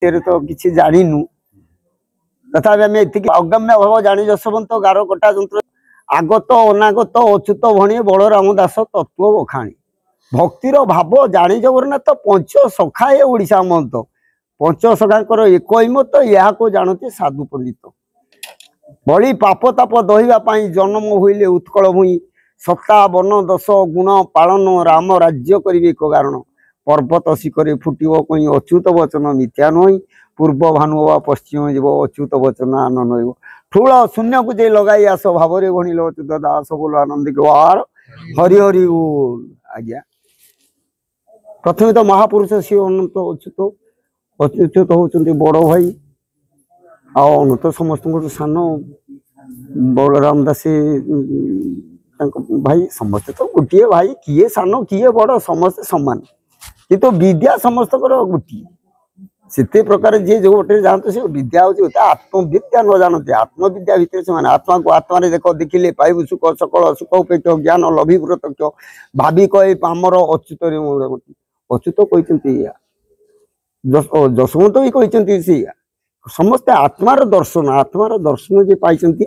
ତ କିଛି ଜାଣିନୁ, ତଥାପି ଆମେ ଏତିକି ଅଗମ୍ୟ ଭାବ ଜାଣି ଯଶବନ୍ତ ଗାର କଟା ଯନ୍ତ୍ର ଆଗତ ଅନାଗତ ଅଚ୍ୟୁତ ଭଣି ବଳରାମ ଦାସ ତତ୍ଵ ବଖାଣି। ଭକ୍ତିର ଭାବ ଜାଣି ଜଗନ୍ନାଥ ପଞ୍ଚ ସଖା ଏ ଓଡ଼ିଶା ମହନ୍ତ। ପଞ୍ଚ ସଖାଙ୍କର ଏକ ମତ, ଏହାକୁ ଜାଣନ୍ତି ସାଧୁ ପଣ୍ଡିତ। ବଳି ପାପ ତାପ ଦହିବା ପାଇଁ ଜନ୍ମ ହୋଇଲେ ଉତ୍କଳ ଭୂଇଁ। ସତ୍ତା ବନ ଦଶ ଗୁଣ ପାଳନ ରାମ ରାଜ୍ୟ କରିବେ ଏକ କାରଣ। ପର୍ବତ ଶିଖରେ ଫୁଟିବ କଇଁ ଅଚ୍ୟୁତ ବଚନ ମିଥ୍ୟା ନୁହେଁ। ପୂର୍ବ ଭାନୁ ବା ପଶ୍ଚିମ ଯିବ ଅଚ୍ୟୁତ ବଚନ ଆନ ନଇବ। ଠୁଳ ଶୂନ୍ୟକୁ ଯେ ଲଗାଇ ଆସ ଭାବରେ ଗଣିଲ ଅଚ୍ୟୁତ ଦାସ ବୋଲ ଆନନ୍ଦିକ ବାର ହରି ହରି ବୋଲ। ଆଜ୍ଞା, ପ୍ରଥମେ ତ ମହାପୁରୁଷ ସିଏ ଅନନ୍ତ ଅଚ୍ୟୁତ। ଅଚ୍ୟୁତ ହଉଛନ୍ତି ବଡ଼ ଭାଇ, ଆଉ ଅନନ୍ତ ସମସ୍ତଙ୍କଠୁ ସାନ। ବଳରାମ ଦାସ ତାଙ୍କ ଭାଇ। ସମସ୍ତେ ତ ଗୋଟିଏ ଭାଇ, କିଏ ସାନ କିଏ ବଡ଼, ସମସ୍ତେ ସମାନ। କିନ୍ତୁ ବିଦ୍ୟା ସମସ୍ତଙ୍କର ଗୋଟିଏ। ସେତେ ପ୍ରକାର ଯିଏ ଯୋଉ ବାଟରେ ଯାଆନ୍ତୁ, ସେ ବିଦ୍ୟା ହଉଛି ଗୋଟେ ଆତ୍ମବିଦ୍ୟା ନ ଜାଣନ୍ତି। ଆତ୍ମବିଦ୍ୟା ଭିତରେ ସେମାନେ ଆତ୍ମାକୁ ଆତ୍ମାରେ ଦେଖ, ଦେଖିଲେ ପାଇବୁ ସୁଖ। ସକଳ ସୁଖ ଉପେକ୍ଷ ଜ୍ଞାନ ଲଭି ପ୍ରତ୍ୟକ୍ଷ ଭାବି କହେ ପାମର ଅଚ୍ୟୁତରେ। ଅଚ୍ୟୁତ କହିଛନ୍ତି ଏଇଆ, ଯଶବନ୍ତ ବି କହିଛନ୍ତି ସେଇଆ। ସମସ୍ତେ ଆତ୍ମାର ଦର୍ଶନ, ଆତ୍ମାର ଦର୍ଶନ ଯିଏ ପାଇଛନ୍ତି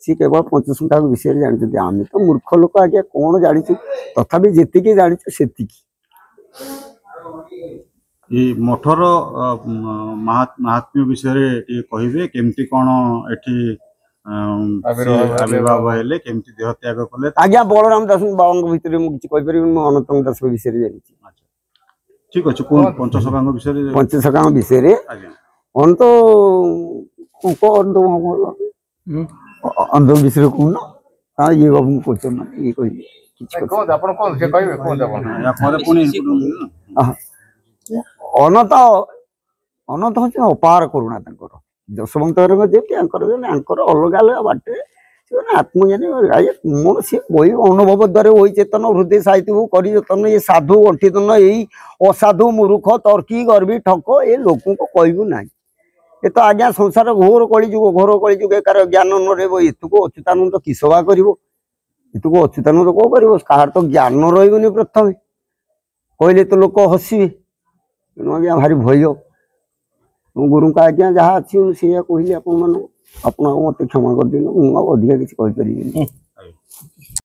ସିଏ କେବଳ ପଞ୍ଚସଖା ବିଷୟରେ ଜାଣିଛନ୍ତି। ଆମେ ତ ମୂର୍ଖ ଲୋକ ଆଜ୍ଞା, କଣ ଜାଣିଛୁ? ତଥାପି ଯେତିକି ଜାଣିଛୁ ସେତିକି। ଏଇ ମଠର ମାହାତ୍ମ୍ୟ ବିଷୟରେ ଟିକେ କହିବେ, କେମିତି କଣ ଏଠି ଆବିର୍ଭାବ ହେଲେ, କେମିତି ଦେହ ତ୍ୟାଗ କଲେ? ଆଜ୍ଞା, ବଳରାମ ଦାସ ବାବାଙ୍କ ଭିତରେ ମୁଁ କିଛି କହିପାରିବିନି, ମୁଁ ଅନନ୍ତଙ୍କ ଦାସଙ୍କ ବିଷୟରେ ଜାଣିଛି। ଠିକ ଅଛି, କୁହନ୍ତୁ ପଞ୍ଚସଖାଙ୍କ ବିଷୟରେ। ପଞ୍ଚସଖାଙ୍କ ବିଷୟରେ ଅନନ୍ତ ଅନ୍ଧ ବିଷୟରେ କହୁନ। ଇଏ ବାବୁଙ୍କୁ କହୁଛ, ଇଏ କହିବେ କିଛି। ଆପଣ କୁହନ୍ତୁ, ସେ କହିବେ, କୁହନ୍ତୁ ଆପଣ। ଅନନ୍ତ, ଅନନ୍ତ ହଉଛି ଅପାର କରୁଣା ତାଙ୍କର। ଯଶବନ୍ତଙ୍କର ଯେମିତି ଆଙ୍କର, ଆଙ୍କର ଅଲଗା ଅଲଗା ବାଟରେ ସେମାନେ ଆତ୍ମଜ୍ଞାନୀ ଆଜ୍ଞା। ମୋର ସିଏ ବହି ଅନୁଭବ ଦ୍ୱାରା ହୋଇ ଚେତନ ହୃଦୟ ସାହିତ୍ୟକୁ କରି ଯତନ। ଏ ସାଧୁ ଗଣ୍ଠିତନ, ଏଇ ଅସାଧୁ ମୂର୍ଖ ତର୍କି ଗର୍ବି ଠକ ଏ ଲୋକଙ୍କୁ କହିବୁ ନାହିଁ। ଏ ତ ଆଜ୍ଞା ସଂସାର ଘୋର କଳିଯୁଗ, ଘୋର କଳିଯୁଗ, ଏକାର ଜ୍ଞାନ ନ ରହିବ ଏତୁକୁ ଅଚ୍ୟୁତାନନ୍ଦ କି ସେବା କରିବ? ଏତୁକୁ ଅଚ୍ୟୁତାନନ୍ଦ କଣ କରିବ? କାହାର ତ ଜ୍ଞାନ ରହିବନି। ପ୍ରଥମେ କହିଲେ ତ ଲୋକ ହସିବେ। ତେଣୁ ଆଜ୍ଞା ଭାରି ଭୟ। ଗୁରୁଙ୍କ ଆଜ୍ଞା ଯାହା ଅଛି ମୁଁ ସେଇଆ କହିଲି ଆପଣମାନଙ୍କୁ। ଆପଣ ଆଉ ମୋତେ କ୍ଷମା କରିଦିଅନ୍ତୁ, ମୁଁ ଆଉ ଅଧିକା କିଛି କହିପାରିବିନି।